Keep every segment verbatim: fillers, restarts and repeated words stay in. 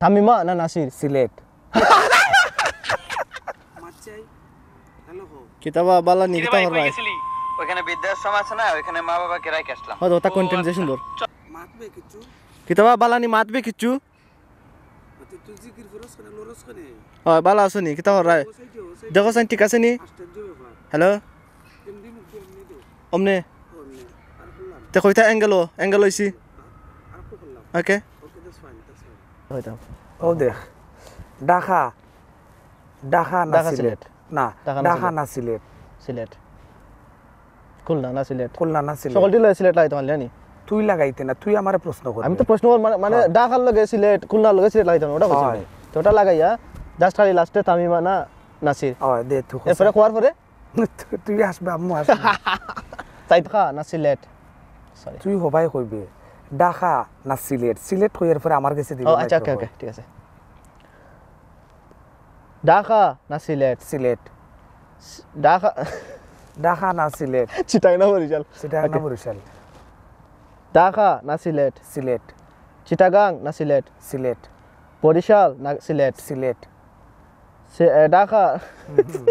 তামিমা না নাসির? সিলেট। কিতাবা বালানি কিতা করবায়? ওইখানে বৃদ্ধাশ্রম আছে না, ওইখানে মা বাবাকে রাখে আসলাম। হয়তো ওটা কন্টেন্ট যে সুন্দর। কিতাবা বালানি মাতবে কিচ্ছু? হয়, বালা আছো নি? কিতা কররায়? দেখো চাইন, ঠিক আছে নি? হ্যালো? অমনে? তে কইতা অ্যাঙ্গেল, অ্যাঙ্গেল অইছি। ওকে। ও দেখ, ঢাকা, ঢাকা না ঢাকা সিলেট? সিলেট। না, ঢাকা না ঢাকা সিলেট। না সিলেট। সিলেট। খুলনা না সিলেট? খুলনা না সিলেট? সকলটি লয়ে সিলেট লাগাইতে পারলে নি? তুই লাগাইতে না, তুই আমারে প্রশ্ন করবে। আমি তো প্রশ্ন কর-, মানে, মানে, ঢাকার লগে সিলেট, খুলনার লগে সিলেট লাগাইতে না, ওটা কইছি হয়। আমি। তো ওটা লাগাইয়া, just খালি লাস্টে তামিমা না নাসির। হয়, দে, তুই কইস। এরপরে কওয়ার পরে? তুই আসবে, আম্মু আসবে। তাই ঢাকা না সিলেট? সরি। তুই হবাই কইবে, ঢাকা না সিলেট? সিলেট কইয়ার পরে আমার গেছে দিবে ও, আচ্ছা, ওকে, microphone। ওকে, ঠিক আছে। ঢাকা না সিলেট? সিলেট। ঢাকা। ঢাকা না সিলেট? চিটাগাং না বরিশাল? চিটাগাং না ওকে। বরিশাল? ঢাকা না সিলেট? সিলেট। চিটাগাং না সিলেট? সিলেট। বরিশাল না সিলেট? সিলেট। সে-, এ, ঢাকা।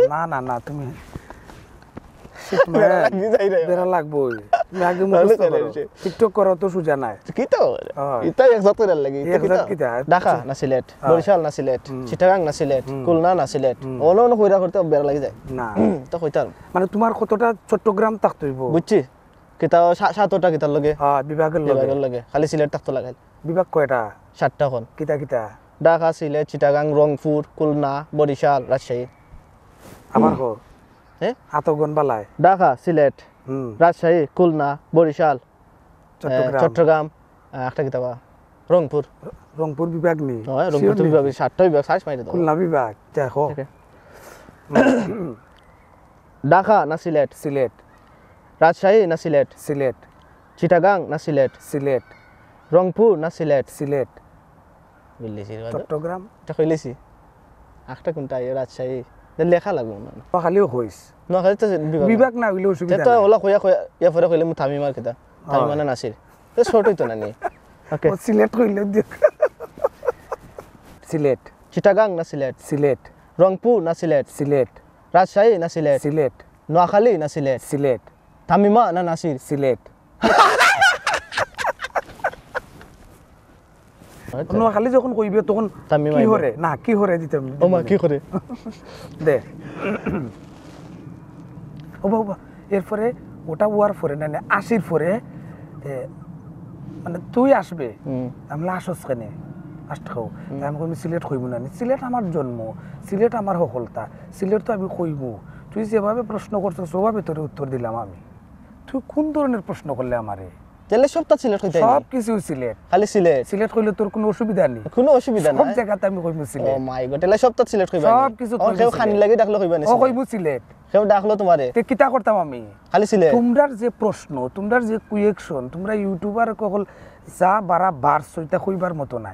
না, না, না, তুমি বেড়া লাগি যাই রে। বেড়া লাগবোই। তুমি আগে তাহলে মুখস্থ তাহলে করো। হইছে। টিকটক করো তো সুজা নাই। কিতা? হয়। ইতা এক জাত করে লাগে, এক জাত কিতা? ঢাকা না সিলেট? হ্যাঁ। বরিশাল না সিলেট? হুম। চিটাগাং না সিলেট? হুম। খুলনা না সিলেট? হুম। অন্য অন্য কইরা করতে বেড়া লাগি যায়। না। তো কইতাম। মানে তোমার কতটা চট্টগ্রাম থাকতে হইব? বুঝছি। কিতা সা-, সাতটা কিতার লগে? হ্যাঁ, বিভাগের লগে। বিভাগের লগে। খালি সিলেট থাকতো লাগে। বিভাগ কয়টা? সাতটা কোন? কিতা কিতা? ঢাকা, সিলেট, চিটাগাং, রংপুর, খুলনা, বরিশাল, রাজশাহী। আমার কো? হ্যাঁ? আতগন বালায়। ঢাকা, সিলেট, হুম। রাজশাহী, খুলনা, বরিশাল, এ, চট্টগ্রাম। চট্টগ্রাম, এ, একটা কিতাবা, রংপুর। রংপুর বিভাগ নি? হয়, রংপুর Sure তো নি? বিভাগ, সাতটা বিভাগ, সাইজ মাইরে দাও। খুলনা বিভাগ। দেখো। ওকে। ঢাকা না সিলেট? সিলেট। রাজশাহী না সিলেট? সিলেট। চিটাগাং না সিলেট? সিলেট। রংপুর না সিলেট? সিলেট। বুঝলিছি, বাদ। চট্টগ্রাম। এটা কইলেছি। একটা কোনটা? এই রাজশাহী। এটা লেখা লাগবে না। নোয়াখালীও কইস। নোয়াখালী তো বিভাগ। বিভাগ না হইলে অসুবিধা এটা তো নাই। ওলা কইয়া কইয়া, ইয়া পরে কইলে মু তামিমার কিতা? তামিমা হয়। না নাসির। এটা শর্ট হইতো না নি। ওকে। ও সিলেট কইলে দিও। সিলেট। চিটাগাং না সিলেট? সিলেট। রংপুর না সিলেট? সিলেট। রাজশাহী না সিলেট? সিলেট। নোয়াখালী না সিলেট? সিলেট। তামিমা না নাসির? সিলেট। নোয়াখালী যখন কইবে তখন তামিম কি আইব। হরে? না, কি হরে দিতে হবে? ও মা, কি করে? দে। ও বাবা, এরপরে ওটা ওয়ার পরে, না, না, আসির পরে, এ, মানে, তুই আসবে। হুম। আমি আসস কেনে? আসতে খাও। তাই আমি কইমু, "সিলেট কইমু না নি? সিলেট আমার জন্ম, সিলেট আমার হকলতা, সিলেট তো আমি কইমু। তুই যেভাবে প্রশ্ন করছস, ওভাবে তোরে উত্তর দিলাম আমি। তুই কোন ধরনের প্রশ্ন করলে আমারে?" তাহলে সব তাত সিলেট কইতাই নি? সব কিছু সিলেট। খালি সিলেট? সিলেট কইলে তোর কোনো অসুবিধা নেই। কোনো অসুবিধা সব নাই? জায়গাতে আমি কইমু ও সিলেট। মাই গড, তাহলে সব তাত সিলেট কইবা নি? সব কিছু ও, কইমু কেউ সিলেট। খানি লাগি ডাকলে কইবা নি ও সিলেট? কইমু সিলেট। কেউ ডাকলো তোমারে? তে কিতা করতাম আমি? খালি সিলেট? তোমরার যে প্রশ্ন, তোমরার যে কুয়েকশন, তোমরা ইউটিউবার কখল যা বারা বাড়ছো, ইটা কইবার মতো না।